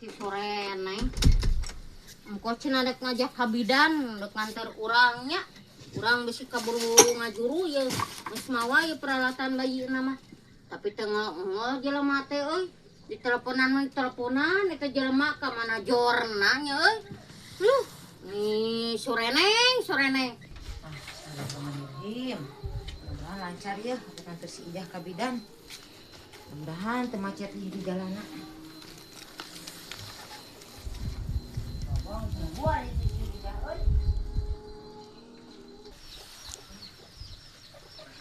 Si Soreneng. Engko cenah rek ngajak ka bidan, rek nganter urang nya. Urang bisi kaburu ngajuru ye. Geus mawa ye peralatan bayi mah. Tapi teu ngel jelema teh euy. Di teleponan mah teleponan eta jelema ka mana jorna nya euy. Luh, nih Soreneng, Soreneng. Ah, bismillahirrahmanirrahim. Mudah-mudahan lancar ya, nganter si Ijah ka bidan. Mudah-mudahan teu macet di jalanan.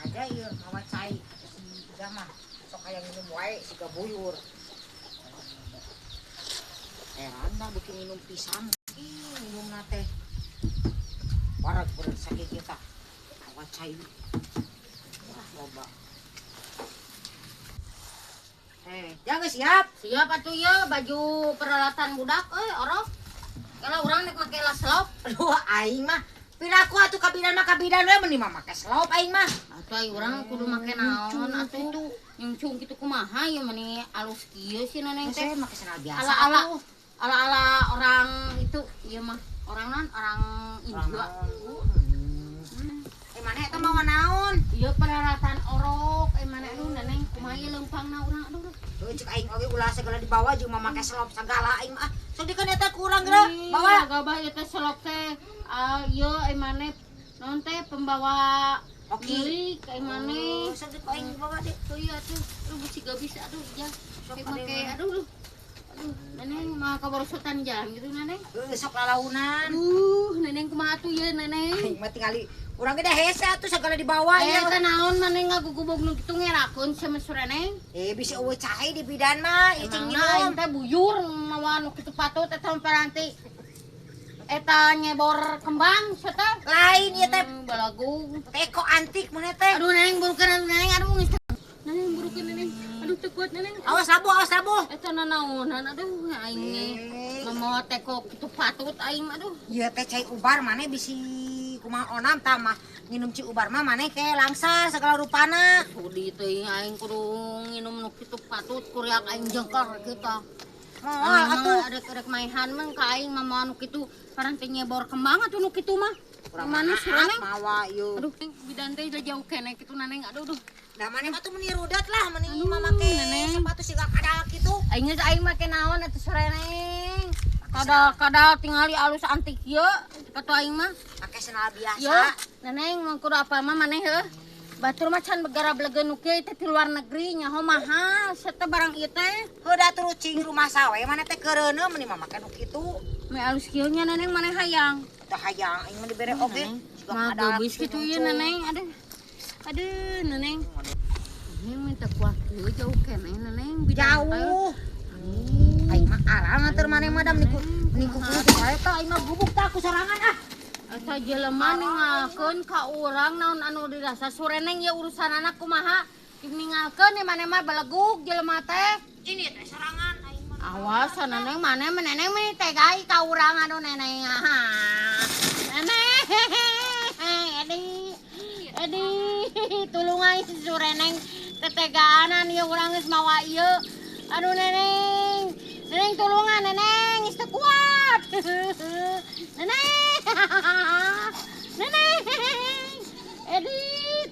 Aja ieu mawa cai si Ijah mah sok hayang minum wae siga buyur. Heran dah beuki minum pisan. Ih, minumna teh. Wareg beureuh sakieu tah. Mawa cai. Wah, loba. Jangan siap. Siap atuh ye baju peralatan budak euy orok. Kalau urang nek make lah selop. Aduh aing mah piraku atuh kabidan mah kabidan we meni mah make selop aing mah. Atuh aing urang kudu make naon atuh. Nyungcung kitu kumaha ye meni alus kieu si neneng teh. Make sandal biasa. Ala-ala ala-ala orang itu ieu mah orang non orang India. Mana eta mawa naon? Ieu peralatan orok, mana aduh neneng kumaha ieu leumpangna urang aduh. Heuh cek aing oge ulah segala dibawa jeung mah make selop sagala aing mah. Sok dikeun eta ku urang geura, bawa. Gabah ieu teh selop teh ieu maneh naon teh pembawa milik maneh. Sok di ku aing dibawa deh. Tuh ieu atuh, aduh bisi gabis aduh ya. Sok make aduh. Aduh, neneng mah kabarosotan jalan gitu neneng. Heuh sok lalaunan. Aduh, neneng kumaha atuh ieu neneng? Aing mah tingali urang ge da hese atuh sagala dibawa ieu. Eta naon maneh ngagugubog nu kitu ngerakeun sama Soreneng? Bisi eueuh cai di bidan mah, ieu cing minum. Aing teh buyur mawa nu kitu patut eta paranti. Eta nyebor kembang sia teh. Lain ieu teh balagung. Teko antik maneh teh. Aduh neneng burukeun neneng aduh geus. Neneng burukeun neneng. Aduh teu kuat neneng. Awas labuh, awas labuh. Eta nanaonan aduh aing ge mamawa teko kitu patut aing aduh. Ieu teh cai ubar maneh bisi kumaha onam tah mah nginum ci ubar mah maneh ke langsar segala rupana. Sudi teuing aing kudu nginum nu kitu patut kuriak aing jengkar kitu. Moal atuh arek-arek maehan mah ka aing mamawa nu kitu paranti nyebor kembang atuh nu kitu mah. Mana Soreneng? Mawa ieu. Aduh, bidan teh jauh keneh kitu neneng aduh duh. Da maneh mah tuh meni rudat lah meni mah make sepatu siga kadal kitu. Aing geus aing make naon atuh Soreneng. Kadal-kadal tingali alus antik ieu sepatu aing mah. Make sandal biasa. Yo, neneng mah kudu apa mah maneh heuh. Batur mah can begara blegeun nu kieu teh ti luar negeri nyaho mahal sia teh barang ieu teh. Heuh da turu cing rumah sawe maneh teh keureuneuh meni mah make nu kitu. Me alus kieu nya neneng maneh hayang. Teu hayang aing mah dibere oge. Mah geus kitu ieu neneng aduh. Aduh neneng. Ini minta kuat kieu jauh keneh neneng jauh. Aing mah aral nganter maneh mah da meniku meniku kudu eta aing mah gubuk tah ku sorangan ah. Eta jelema ningalkeun ka urang naon anu dirasa Soreneng ye urusan anak kumaha diningalkeun ye maneh mah belegug jelema teh. Ini teh sorangan aing mah. Awas neneng maneh mah neneng mah tegai ka urang anu neneng. Neneng Edi Edi tulungan si Soreneng tetegaanan ieu urang geus mawa ieu. Aduh neneng, neneng tulungan neneng, geus teu kuat. Neneng, neneng, Edi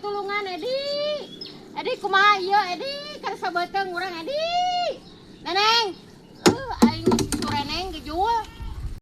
tulungan Edi, Edi kumaha ieu Edi karasa beuteung urang Edi.